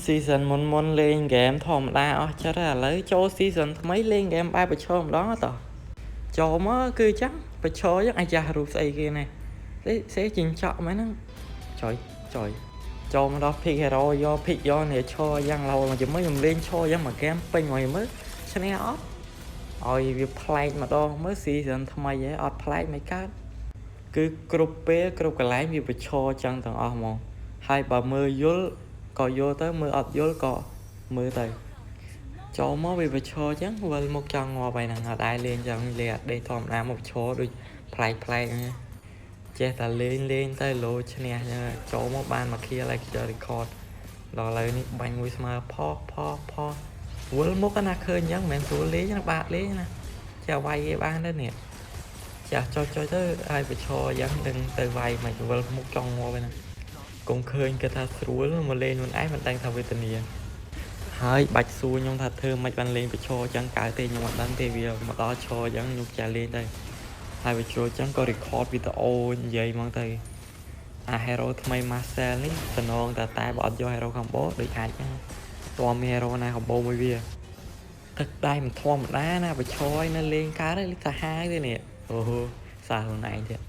Season មុនមុនលេងហ្គេមធម្មតាអស់ចិត្តហើយឥឡូវចូល season ថ្មីលេងហ្គេមបែបប្រឈមម្ដងតោះចូលមកគឺចឹងប្រឈរចឹងអាយ៉ារូបស្អីគេនេះសេសេចិញ្ចក់មែនហ្នឹងចុយចុយចូលមកដល់ pick hero យក pick យកនេះឈរយ៉ាងឡូវមកជាមួយខ្ញុំលេងឈរយ៉ាងមួយហ្គេមពេញមកមើលឈ្នះអត់ឲ្យវាប្លែកម្ដងមើល season ថ្មីហ៎អត់ប្លែកមិនកើតគឺគ្រប់ពេលគ្រប់កន្លែងវាប្រឈរចឹងទាំងអស់ហ្មងហើយបើមើលយល់ក៏យល់ទៅមើលអត់យល់ក៏មើលទៅចូលមកវាប្រឈរចឹងវិលមុខចង់ងាប់ហើយហ្នឹងអត់ដែរលេងចឹងលេងអត់ដេកធម្មតាមកប្រឈរដូចប្លែកប្លែកហ្នឹងចេះតែលេងលេងទៅលោឈ្នះចឹងចូលមកបានមក kill ហើយខ្ជិល record ដល់ឥឡូវនេះបាញ់មួយស្មើផផផវិលមុខណាឃើញចឹងមិនមែនស្រួលលេងណាបាក់លេងណាចេះវាយគេបានទៅនេះចាស់ចុចចុចទៅហើយប្រឈរយ៉ាងដឹងទៅវាយមិនវិលមុខចង់ងាប់ហើយណាកុំឃើញគេថាស្រួលមកលេងខ្លួនឯងមិនដឹងថាវេទនាហើយបាច់សួរខ្ញុំថាធ្វើមិនបានលេងប្រឈរចឹងកើតទេខ្ញុំអត់ដឹងទេវាមកដល់ឈរចឹងខ្ញុំចាស់លេងទៅហើយប្រឈរចឹងក៏ record វីដេអូនិយាយហ្មងទៅអា hero ថ្មី Marcel នេះតំណងតែតែបើអត់យក hero combo ដូចអាចហ្នឹងតើមាន hero ណា combo មួយវាទឹកដៃមិនធម្មតាណាប្រឈរឲ្យនៅលេងកើតហើយសាហាវទេនេះអូហូសាខ្លួនឯងទៀត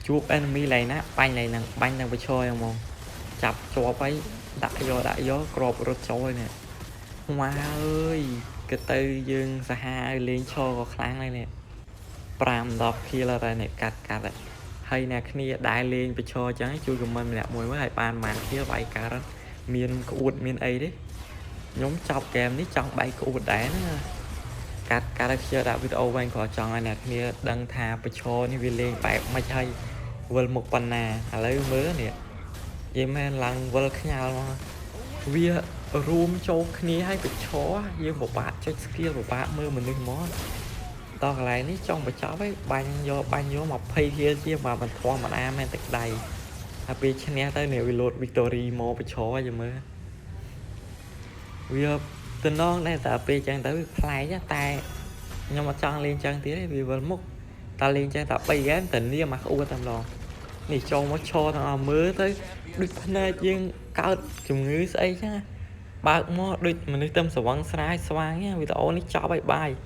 ជួប enemy ឡៃណាបាញ់ឡៃហ្នឹងបាញ់ទាំងប្រឈរហ្មងចាប់ជាប់ហើយដាក់យកដាក់យកក្របរត់ចូលហើយនេះម៉ាអើយក៏ទៅយើងសាហាវលេងឈរក៏ខ្លាំងដែរនេះ5 10 kill ហើយនេះកាត់កាត់ហើយអ្នកគ្នាដែលលេងប្រឈរចឹងជួយ comment ម្នាក់មួយមើលឲ្យបានប៉ុន្មាន kill វាយកើតមានក្អួតមានអីទេខ្ញុំចប់ហ្គេមនេះចង់បែកក្អួតដែរណាកាត់កាត់ឲ្យខ្ជិលដាក់វីដេអូវិញក៏ចង់ឲ្យអ្នកគ្នាដឹងថាប្រឈរនេះវាលេងបែបមិនហើយវិលមុខប៉ុណ្ណាឥឡូវមើលនេះនិយាយមែនឡើងវិលខ្ញាល់មកវារួមចូលគ្នាឲ្យប្រឈរយើងពិបាកចុច skill ពិបាកមើលមនុស្សហ្មងដល់កន្លែងនេះចង់បញ្ចប់ហើយបាញ់យកបាញ់យក20 kill ជាងបាទមិនធម្មតាមែនទឹកដៃហើយពេលឈ្នះទៅនេះវាលោត victory មកប្រឈរឲ្យមើលវាតំណងដែរតែពេលចឹងទៅវាប្លែកតែខ្ញុំអត់ចង់លេងចឹងទៀតទេវាវិលមុខតែលេងចឹងតែ3ហ្គេមតែនាមកក្អួតតែម្ដងនេះចូលមកឈរទាំងអស់មើលទៅដូចភ្នែកយើងកើតជំងឺស្អីចឹងបើកមកដូចមនុស្សទៅស្វឹងស្រាយស្វាងវីដេអូនេះចប់ហើយបាយ។